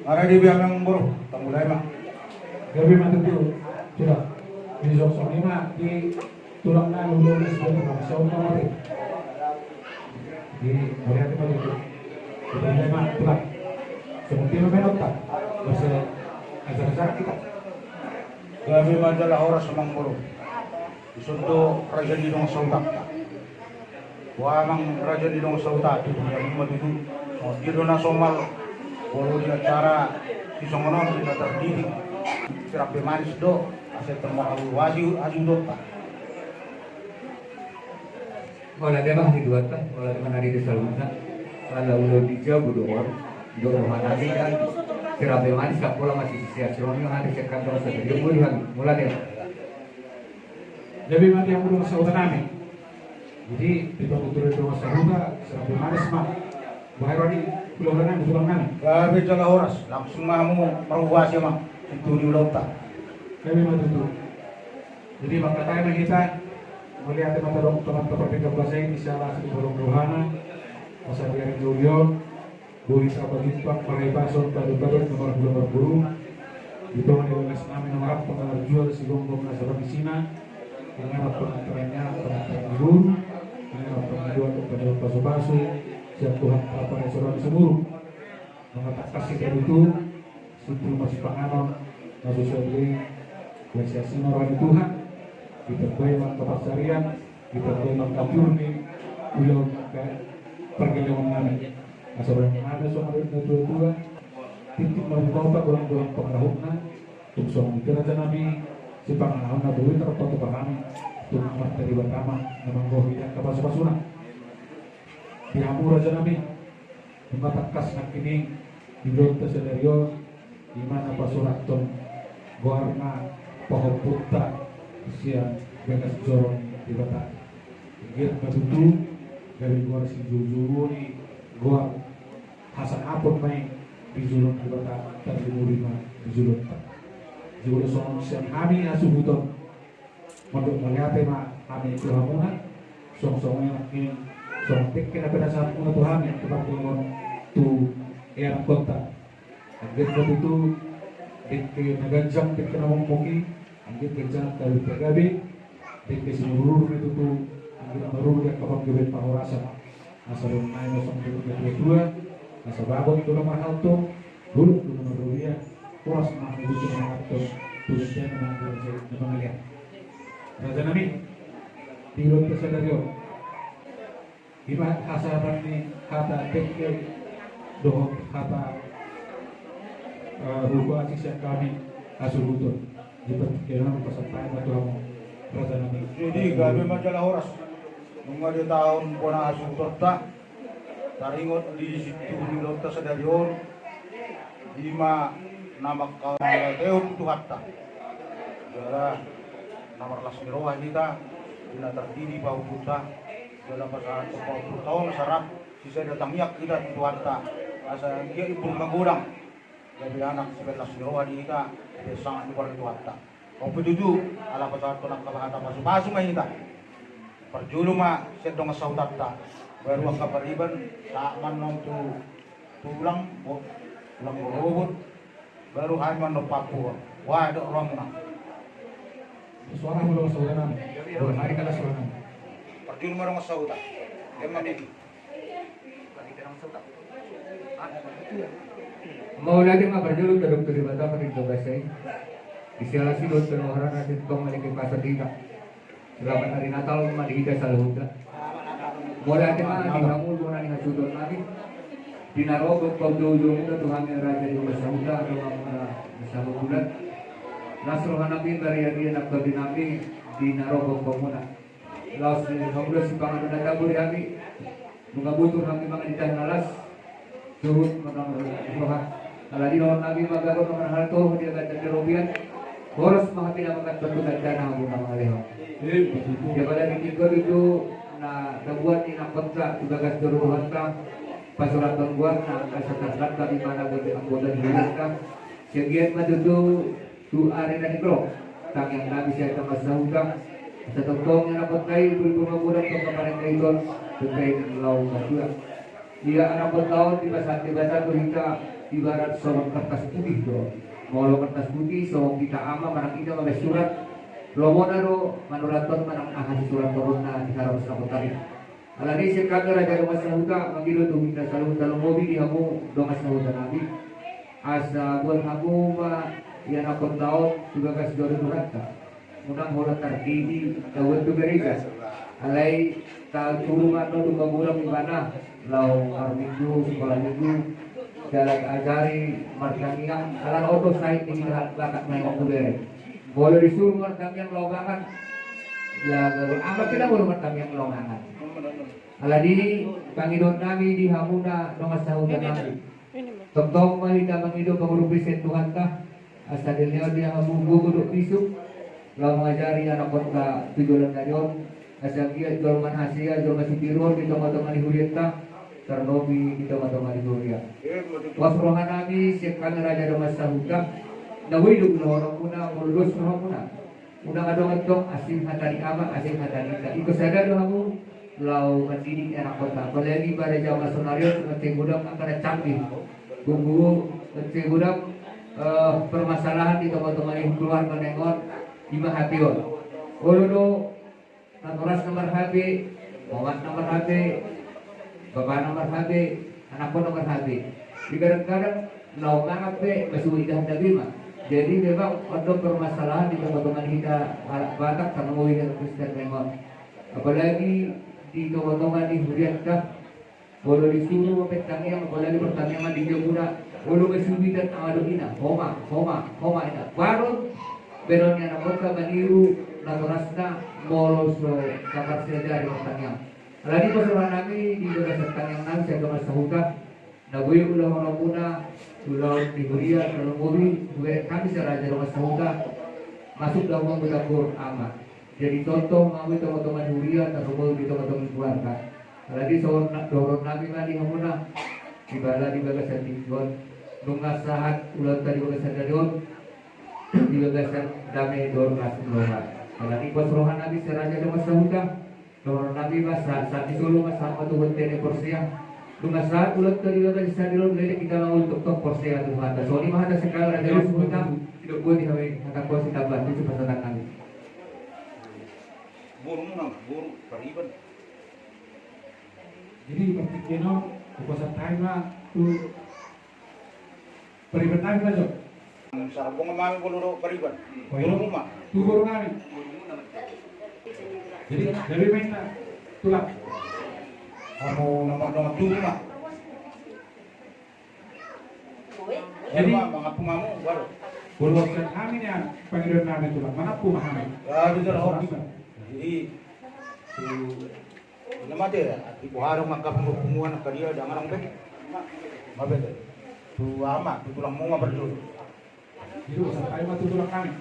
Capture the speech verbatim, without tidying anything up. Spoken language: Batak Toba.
Maradi be amang boru, tambulai ma. Gabe ma tutu, sudah. Di jok soni ma, di tulang na ulo na sudah ma, siapa ma mati. Di melihat ma tutu. Tambulai ma, tulang. Seperti ma menota. Masa ajar-ajar kita. Gabe ma jala horas amang boru. Dison do raja ni dongan sahutanta. Boha amang raja ni dongan sahuta, tutu, ia ma tutu. Songon dia do na somal. Molo di acara sisongon on, di na tardidik, sirap pe manis do, asa termahalu wasi hasuhutonta. Mauliate ma di Tuhanta, mauliate ma di saluhutna. Ala ulo di jabu do on, do roha nami kan. Sirap pe manis, kan pola masih sisia sironi hati sekan dong sadari muli hami. Mauliate ma. Gabe ma di hamu dongan sahuta nami. Jadi, di pangguturan dongan sahuta, sirap pe manis ma. Bahaya roni, pulau nami, pulau nami. Gabe jala horas, langsung ma hamu marhuasi ma, sintuhu ni ulaonta. Gabe ma tutu. Jadi, mangkatai ma hita, mauliate ma tadok teman-teman di kampus ini, siala si bolong rohana, masa biarin jauh. Boi tapajumpang, marhahipason, tadok-tadok, na marguru-marguru. Di tonga ni bagas nami na marap, pengajar jual, si gonggong na sabang isina. Pengarap pengantarannya, pengantaran guru. Pengarap pengaduan, pengaduan pasu-pasu. Siap Tuhan, apa yang sudah disebut. Mangkatangkas hita tutu. Simpul masipanganon, na so sude, bersiasina roha ni Tuhan, ditambai mangkapansarian, ditambai mangkapurni, ulaon pargellengon nami. Asa roha nami songon na tua-tua, tintin marbuka upa golang-golang pangarahutna, tung songon i pe raja nami, sipanganahon na boi tarpatupa hami, tung martariba tama, na manggohi angka pasu-pasuna. Di hamu raja nami, Ima tangkas nangkining di ulaonta sadari on, ima na pasurathon goarna pahompunta sian bagas joro ni Debata. Anggiat ma tutu gabe goar sijoujou ni goar hasangapon ma i di jolo ni Debata, tarlumobi ma di joloanta. Jolo songon sian hami hasuhuton. Mandok mauliate ma hami tu hamuna, songon-songon i nangkin, songon dengke na pinasahatmuna tu hami, tu pargellengkon tu ianakkonta. Anggiat ma tutu dengke na ganjang, dengke na momok i, anggiat ganjang angka gabe, dengke simuruhur ma i tutu, anggiat maruru di angka panggabean parhorasan. Asa dohot nai ma songon didok ni natua-tua, asa bagot do na marhalto, bulung do na marrobia, horas ma hamu tutu na mangarto, tu sian na mangalean. Raja nami, di ulaonta sadari on, ima hasahatan ni hata dengke dohot hata, eh, huhuasi sian hami hasuhuton. Di partingkian on pasahat ma tu hamu, raja nami. Jadi gabe ma jala horas. Nunga di taon bona hasuhutonta, taringot di sintuhu ni ulaonta sadari on, ima na mangkaholongi tu Tuhanta. Jala na marlas ni roha hita, di na tardidi pahompunta, jala pasahathon pahompunta on sarap sisada tangiang hita tu Tuhanta. Asa anggiat imbur magodang gabe anak sipalas ni roha di hita, gabe sangap ni goar ni Tuhanta. Songon i tutu, ala pasahathon angka hata pasu-pasu ma hita. Parjolo ma sian dongan sahutanta, baru angka pariban, sahat ma annon tu tulang, bo-, tulang borobot, baru hami ma annon pampuhon. Boha didok rohamuna? Suara ma dongan sahuta nami. Boha nari kala suara nami. Parjolo ma dongan sahuta. Ima niki. Mauliate ma parjolo tadok tu Debata parjolo basa i. Di siala si dohot panoharana sintong malikin pasar hita. Selamat hari Natal ma di hita saluhutna. Mauliate ma di hamu bona ni hasuhuton nami. Di na ro paujou-joumuna tu hami raja ni dongan sahuta, dongan muna na sahabulan. Las roha nami, barian ni anak tondi nami, di na ro paujou-joumuna. Laos ni hamu do sipanganon na tabo di hami. Nunga butur hami mangan di tahi na las. Suhut manang roha. Ala di roha nami manggagon manang halto di agan dan di robian. Horas ma hami na mangan, batu gandana hamu na mangalehon. Ia pada di tingko itu na tabuat ni nangkonta tu bagas joro Tuhanta. Pasurathon goarna asa targanda di mana bagi anggotan di Tuhanta. Sian giat ma tutu tu ari na hinro, tangiang nami sian tama sahuta, asa tongtong ia na potta i, bulbul magodang tongka parenta iton, tongka i na laho matua. Ia na potta on dipasahat Debata tu hita, Ibarat songon kertas putih do. Molo kertas putih, songon hita ama manang ina mambaen surat, lomona do manurathon manang aha sisurathononna di haroro sahuta i. Alani i sian hami raja dongan sahuta, mangido tu hita saluhut tarlumobi di hamu dongan sahuta nami, asa buat hamu ma ianakhonta on tu bagas joro ni Tuhanta. Unang holan tardidi tabuat tu gareja. Alai tasuru ma annon tu pamoruon ibana, laho marminggu, sikola minggu, jala taajari martangiang, ala on do sahit ni hita bakat na i mangkubere. Molo disuru martangiang laho mangan, ya, amat pe na molo martangiang laho mangan. Alani i pangidoan nami di hamuna dongan sahuta nami. Tongtong ma hita mangido pangurupion sian Tuhanta, asa dilehon di hamu gogo dohot bisuk, laho mangajari anakhonta tu joloan ni ari on, asa anggiat jolma na hasea, jolma sitiruon di tongatonga ni hurianta, tarlobi di tongatonga ni huria. Pos roha nami sian hami raja dongan sahuta, na boi do ulahononmuna molo dos rohamuna. Unang adong antong asing hata ni ama, asing hata ni ita. Ingkon sada do hamu laho mandidik anakhonta. Apalagi pada jaman sonari on, mansai godang angka na canggih. Gogo, mansai godang, eh, permasalahan di tongatonga ni keluarga na ingot, ima H P on. Olo do, natorasna mar-H P, omakna mar-H P, bapana mar-H P, anakhonna mar-H P. Di kadang-kadang laho mangan pe masuk idahan na bima. Jadi memang adong permasalahan di tongatonga ni hita halak Batak, tarlumobi hita Kristen memang. Apalagi di tongatonga ni hurianta, molo disuru ma martangiang, apalagi martangiang ma di dia muna, olo ma siubitan ama dohot ina, homa, homa, homa ina. Baru baenon ni anakhonta maniru natorasna molo so taparsiajari martangiang. Alani i pos roha nami di bagasan tangiang nami sian dongan sahuta, na boi ulahononmuna ulaon ni huria, tarlumobi hubereng hami sian raja dongan sahuta, masuk do hamu tu dapur ama. Jadi contoh ma hamu di tongatonga ni huria, tarlumobi di tongatonga ni keluarga. Alani i songon na dohonon nami ma di hamuna, di bagasan tingki on, nunga sahat ulaonta di bagasan ari on, di bagasan dame dohot las ni roha. Alani i pos roha nami sian raja dongan sahuta, dohonon nami ma sahat, sahat ni solu ma sahat ma tu bontean ni porsea. Nunga sahat ulaonta di bagasan ari on, lae, hita mangolu tongtong porsea tu Tuhanta. Songon i ma hata sian hami raja dongan sahuta, sidok boti hami hatangkon sitambahan tu pasahaton nami. Boru muna, boru, pariban. Jadi partingkian on, hupasahat hami ma tu pariban nami ma jo. Sarbongan ma hami molo dohot pariban. Oh, iya. Boru muna. Tu boru nami. Jadi gabe ma inna, Tulang. Hamu nomor, nomor tujuh ma. Jadi, mangampu ma hamu, baru. Molo sian hami nian, pangidoan nami, Tulang, mangampu ma hami. Ya, bisa lah. Jadi, tu, nama dia, di Buharong angka punguan-punguan angka dia, jangan orang pe. Ma pe. Tu ama, tu tulangmu ma berdua. Jadi, usah kai ma tu tulang nami.